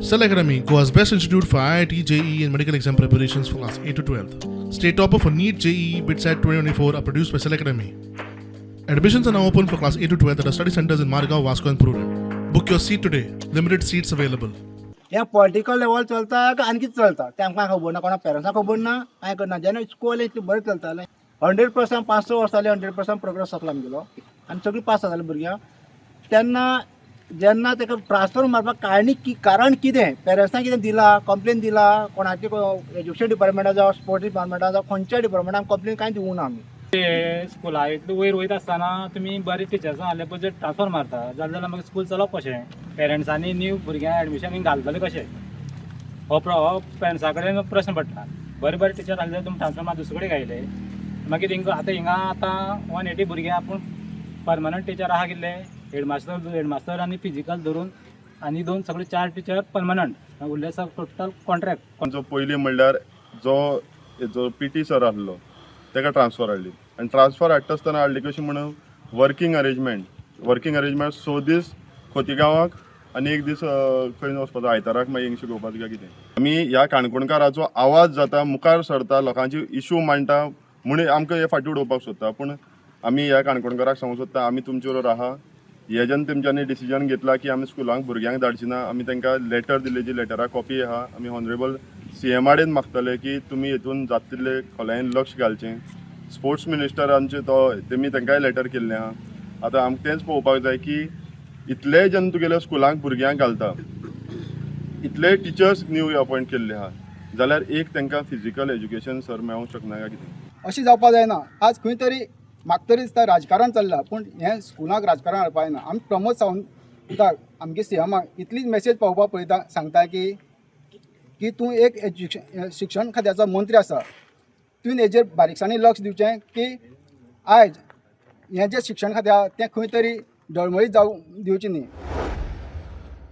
Cell Academy, Goa's best institute for IIT, JEE, and medical exam preparations for class 8 to 12. State topper for NEET, JEE, BITSAT 2024 are produced by Cell Academy. Admissions are now open for class 8 to 12 at our study centers in Margao, Vasco, and Prudent. Book your seat today. Limited seats available. हें political level चलता काय आनी कितें चलता तें आमकां खबर ना, कोणा पेरंट्सांक खबर ना, कांय करना. जेन्ना स्कूल इतलें बरें चलतालें, 100% 5-6 वर्सां जालीं, 100% प्रोग्रेस जातलो आमगेलो आनी सगळीं पास जातालीं भुरग्यां. तेन्ना जेन्ना ताका ट्रान्सफर मारपाक कारण कितें, पेरंट्सांक कितें दिलां, कंप्लेन दिला कोणाचे, एज्युकेशन डिपार्टमेंटा जावं, स्पोर्ट्स डिपार्टमेंटा जावं, खंयच्या डिपार्टमेंटान कंप्लेन कांय दिवूं ना आमी. स्कुला इतले वयर वयता आसतना तुमी बरे टिचर्सां आहले पळय, जर ट्रान्सफर मारता जाल्यार मागीर स्कूल चलोवप कशें? पेरंट्सांनी न्यू भुरग्यांक एडमिशन घालतले कशें? हो पेरंट्सां कडेन प्रश्न पडटा. बरे बरे टिचर आसले जाल्यार तुमी ट्रान्सफर मार दुसरे कडेन घायले. मागीर हिंगा आतां हिंगा आतां 180 भुरगे, आपूण परमनंट टिचर आहा कितले? हेडमास्टर आनी फिजिकल धरून आनी दोन, सगळे चार टिचर परमनंट, उरले सग टोटल कॉन्ट्रॅक्ट. जो पयलीं म्हणल्यार जो जो पी टी सर आहलो ताका ट्रान्सफर हाडली आनी ट्रान्सफर हाडटा आसतना हाडली कशी म्हणून वर्कींग अरेंजमेंट 6 दीस खोतीगांवाक आनी एक दीस खंय वचपाचो, आयताराक मागीर हिंग शिकोवपाचो काय कितें. आमी ह्या काणकोणकाराचो आवाज जाता, मुखार सरता, लोकांची इशू मांडटा म्हूण आमकां हे फाटीं उडोवपाक सोदता. पूण आमी ह्या काणकोणकाराक सांगूंक सोदता, आमी तुमचे बरोबर आहा. हे जेन्ना तेमच्यांनी डिसिजन घेतला की आमी स्कुलांक भुरग्यांक धाडची ना, आमी तांकां लेटर दिली, जी लेटरा कॉपी आहा. आमी ऑनरेबल सीएमा कडेन मागतले की तुमी हितून जाता तितले खोलायेन लक्ष घालचें. स्पोर्ट्स मिनिस्टर आमचे तो, तेमी तांकांय लेटर केल्लें आहा. आतां आमकां तेंच पळोवपाक जाय की इतलेय जेन्ना तुगेल्या स्कुलांक भुरग्यांक घालता, इतले टिचर्स न्यू अपॉयंट केल्ले आहा, जाल्यार एक तांकां फिजिकल एज्युकेशन सर मेळोंक शकना काय कितें? अशें जावपा जायना. आज खंय तरी म्हाका तरी दिसता राजकारण चल्लां, पूण हें स्कुलाक राजकारण हाडपा जायना. आमी प्रमोद सावंताक, आमगे सीएमाक इतलीच मेसेज पावोवपाक पळयता, सांगता की तूं एक एज्युकेशन शिक्षण खात्याचो मंत्री आसा, तुवें हेजेर बारीकसाणेन लक्ष दिवचें की आयज हें जें शिक्षण खातें आहा तें खंय तरी डळमळीत जावंक दिवचें न्ही.